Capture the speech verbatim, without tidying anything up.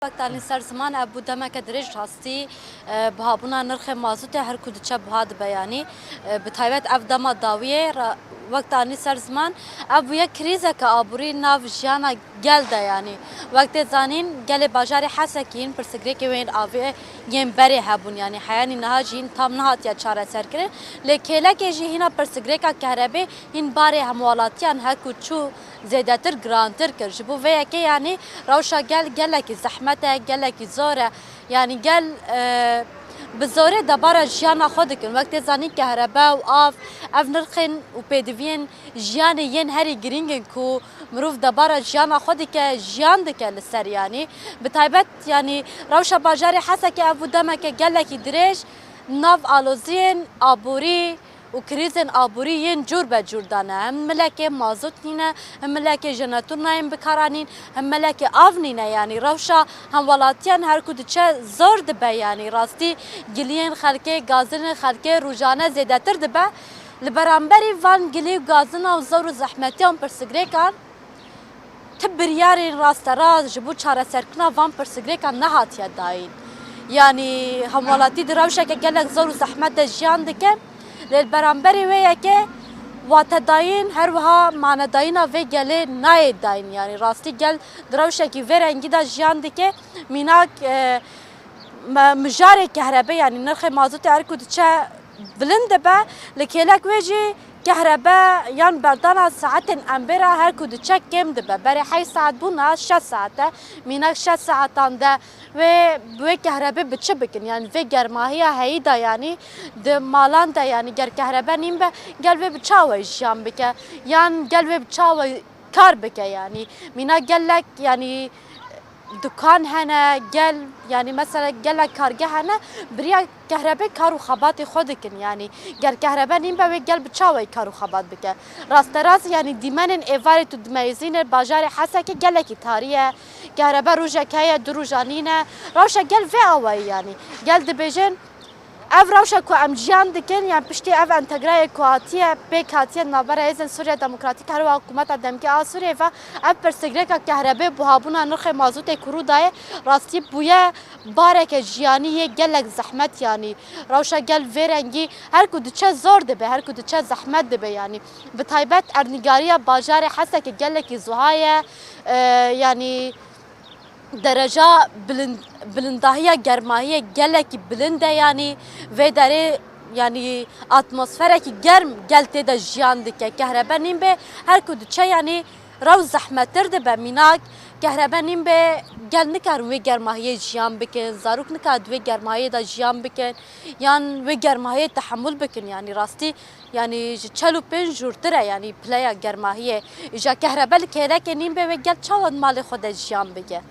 Wek anî ser ziman, ev bû demeke dirêj rastî, e, bihabûna nirxê mazûtê her ku diçe buha dibe, yanî, e, bi taybet ev dema dawiyê ra-, wek anî ser ziman, ev bûye krîzeke aborî nav jiyana gel de, yanî. Wek tê zanîn, gelê bajarê Hesekî yên pirsgirêkê wê yên avê yên berê hebûn, yanî heyanî niha jî hîn tam nehatiye çareserkirin. Lê kêlekê jî hîna pirsgirêka kehrebê hîn barê hemwelatiyan her ku çû zêdetir girantir kir. Ji bo vê yekê, yanî, rewşa gel gelekî zehmet e, gelekî zor e. Yanî gel, e, bi zorê debara jiyana xwe dikin. Wek tê zanîn, kehrebe û av, ev nirxên û pêdiviyên jiyanê yên herî girîng in ku mirov debara jiyana xwe dike, jiyan dike li ser, yanî. Bi taybet, yanî, rewşa bajarê Hesekê ev bû demeke gelekî dirêj nav aloziyên aborî û krîzên aborî yên cûr be cûr de ne. Him milekê mazût nîne, him milekê jeneratûr nayên bikaranîn, him milekê av nîne. Yanî rewşa hemwelatiyan her ku diçe zor dibe, yanî rastî giliyên xelkê, gazinên xelkê rojane zêdetir dibe. Li beramberî van gilî û gazina û zor û zehmetiyan pirsgirêkan, ti biryarên rasterast ji bo çareserkirina van pirsgirêkan nehatiye dayîn. Yanî hemwelatî di rewşeke gelek zor û zehmet de jiyan dike. Lê li beramberî wê yekê watedayîn, her wiha manedayîna vê gelê nayê dayîn. Yanî rastî gel di rewşekî vê rengî de jiyan dike. Mînak, e, me-, mijarê kehrebê, yanî nirxê mazûtê her ku diçe bilind dibe, li kêlek wê jî kehrebe yan berdana saetên embêra her ku diçe kêm dibe. Berê heyş saet bûna şeş saet e. Mînak şeş saetan de wê, wê kehrebê bi çi bikin? Yanî vê germahiya heyî de, yanî di malan de, yanî ger kehrebe nîn be, gel wê bi çawa jiyan bike? Yan gel wê bi çawa kar bike, yanî? Mînak gelek, yanî dukan hene, gel, yanî mesela gelek kargeh hene, bi riya kehrebê kar û xebatê xwe dikin, yanî ger kehrebe nîn be, wê gel bi çawa kar û xebat bike? Rasterast, yanî dîmenên êvarê tu dimeyizîne, bajarê Hesekê gelekî tarî ye, kehrebe rojek heye, du roja nîne, rewşa gel vê awayî, yanî gel dibêjin, ev rewşa ku em jiyan dikin, yan piştî ev entegrayê ku hatiye, pêk hatiye navbera Hêzên Sûriya Demokratîk, her wiha Hikûmeta Demkî a Sûriyê ve, ev pirsgirêka kehrebê, buhabûna nirxê mazûtê ku rû dayê, rastî bûye bareke jiyanî yê gelek zehmet, yanî rewşa gel vê rengî her ku diçe zor dibe, her ku diçe zehmet dibe, yanî bi taybet erdnîgariya bajarê Hesekê gelekî zuha ye, e, yanî dereja bilind-, bilindahiya germahiyê gelekî bilind e, yanî vê derê, yanî atmosferekî germ gel tê de jiyan dike. Kehrebe nîn bê, her ku diçe, yanî rew zehmettir dibe. Mînak, kehrebe nîn bê, gel nikarin wê germahiyê jiyan bikin, zarok nikarin di wê germahiyê de jiyan bikin, yan wê germahiyê tehemûl bikin, yanî rastî Yanî ji çel û pênc jûrtir e, yanî pileya germahiyê. Îja kehrebe li kêlekê nîn bê, wê gel çawa di malê xwe de jiyan bike?